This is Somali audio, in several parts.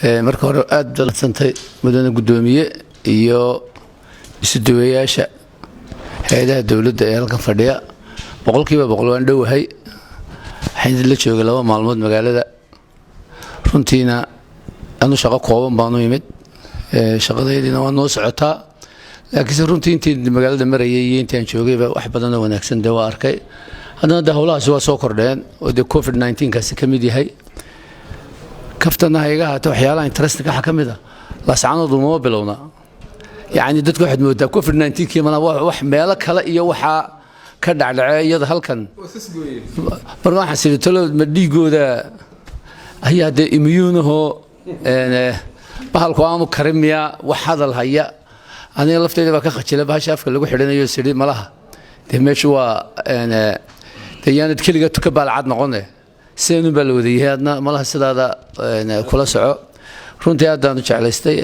Marka hore aad baad mudane guddoomiye iyo isuduwayaasha hay-adaha dowladda ee halkan fadhiya, 100% waan dhowahay. Waxaan idin la joogay 2 maalmood magaalada. Runtiina anu shaqo kooban baanu imid, shaqadaydiina waa noo socotaa, laakiinse runtii intii magaalada marayay iyo intii aan joogayba wax badanoo wanaagsan dee waa arkay. Haddana dee howlahaasi waa soo kordheen oo dee COVID-19 kaasi ka mid yahay. Kaftana ha iga ahaatee, waxyaalaha interesting waxaa ka mid a Laascaanood umama bilowna. Yacni dadku waxaad moodaa COVID-19 kii mana wax meelo kale iyo waxaa ka dhacdhacee iyada halkan. Marka waxaan sidhi, talo ma dhiigooda ayaa dee immune ahoo bahalku aanu karin miyaa? Wax hadal haya aniga lafteyda baa ka khajila bahasha afka lagu xidhanayo. Sidhi malaha dee meeshu waa dee yaanad keliga tuka baalcad noqone, sidanun baa la wadayahay. Adna malaha sidaada kula soco. Runtii aad baan u jeclaystay.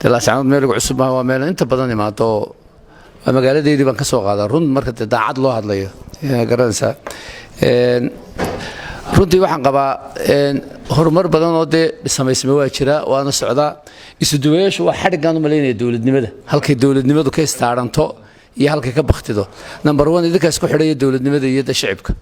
Dee Laascaanood meel igu cusub maaha, waa meel inta badan imaado, waa magaaladeydii baan ka soo qaadaa. Run marka dee daacad loo hadlayo, garanaysaa, runtii waxaan qabaa horumar badan oo dee samaysma waa jira, waana socdaa. Isuduwayaashu waa xadhiggaan u malaynaya dowladnimada, halkay dowladnimadu ka istaaranto iyo halkay ka baktido. Number one, idinkaa isku xidhaya dowladnimada iyo de shicibka.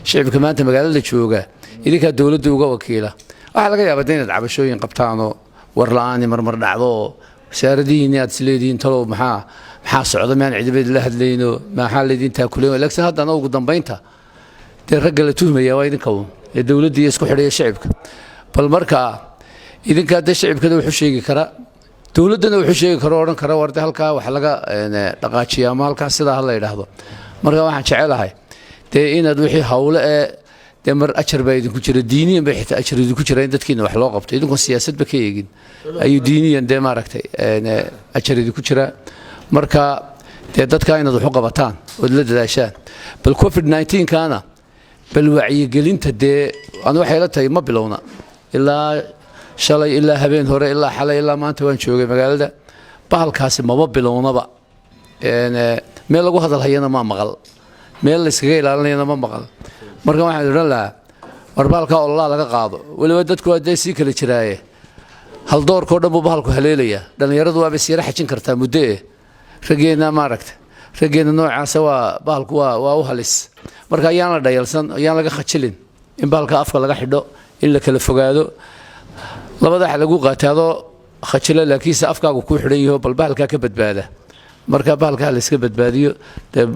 Shicibka maanta magaalada jooga idinkaa dowladda uga wakiila. Waxaa laga yaabaa de inaad cabashooyin qabtaanoo war la-aani marmar dhacdo oo wasaaradihiinni aad isleedihiin, talow maxaa socda, maan cidiba la hadlayno, maxaa laydin taakuleen? Laakiin haddana ugu dambaynta dee ragga la tuhmaya waa idinka uun ee dowladda iyo isku xidhaya shicibka. Bal markaa idinkaa dee shicibkana wuxuu sheegi karaa, dowladdana wuxuu sheegi karo, odhan kara war de halkaa wax laga dhaqaajiya ama halkaa sidaa ha la yidhaahdo. Marka waxaan jecelahay dee inaad wixii hawle ee dee mar ajar baa idinku jira, diiniyan bay xitaa ajar idinku jira in dadkiina wax loo qabto. Idinkoon siyaasadba ka eegin ayuu diiniyan dee maaragtay ajar idinku jira. Marka dee dadka inaad wax u qabataan ood la dadaashaan. Bal COVID-19 kaana bal wacyigelinta dee anu waxay la tahay ma bilowna. Ilaa shalay, ilaa habeen hore, ilaa xalay, ilaa maanta waan joogay magaalada. Bahalkaasi maba bilownaba, meel lagu hadal hayana ma maqal, meel la iskaga ilaalinayana ma maqal. Marka waxaan odhan lahaa, war bahalkaa ololaa laga qaado. Weliba dadku waa dee sii kala jiraaye, haldoorkao dhan buu bahalku haleelayaa. Dhallinyaradu waaba siira xajin kartaa muddo eh. Raggeenna maaragta, raggeenna noocaasa waa bahalku waa u halis. Marka ayaan la dhayalsan, ayaan laga khajilin in bahalka afka laga xidho, in la kala fogaado. Labada waxa lagu qaatay adoo khajilo, laakiinse afkaagu kuu xidhan yaho, bal bahalkaa ka badbaada. Marka bahalkaa la iska badbaadiyo dee.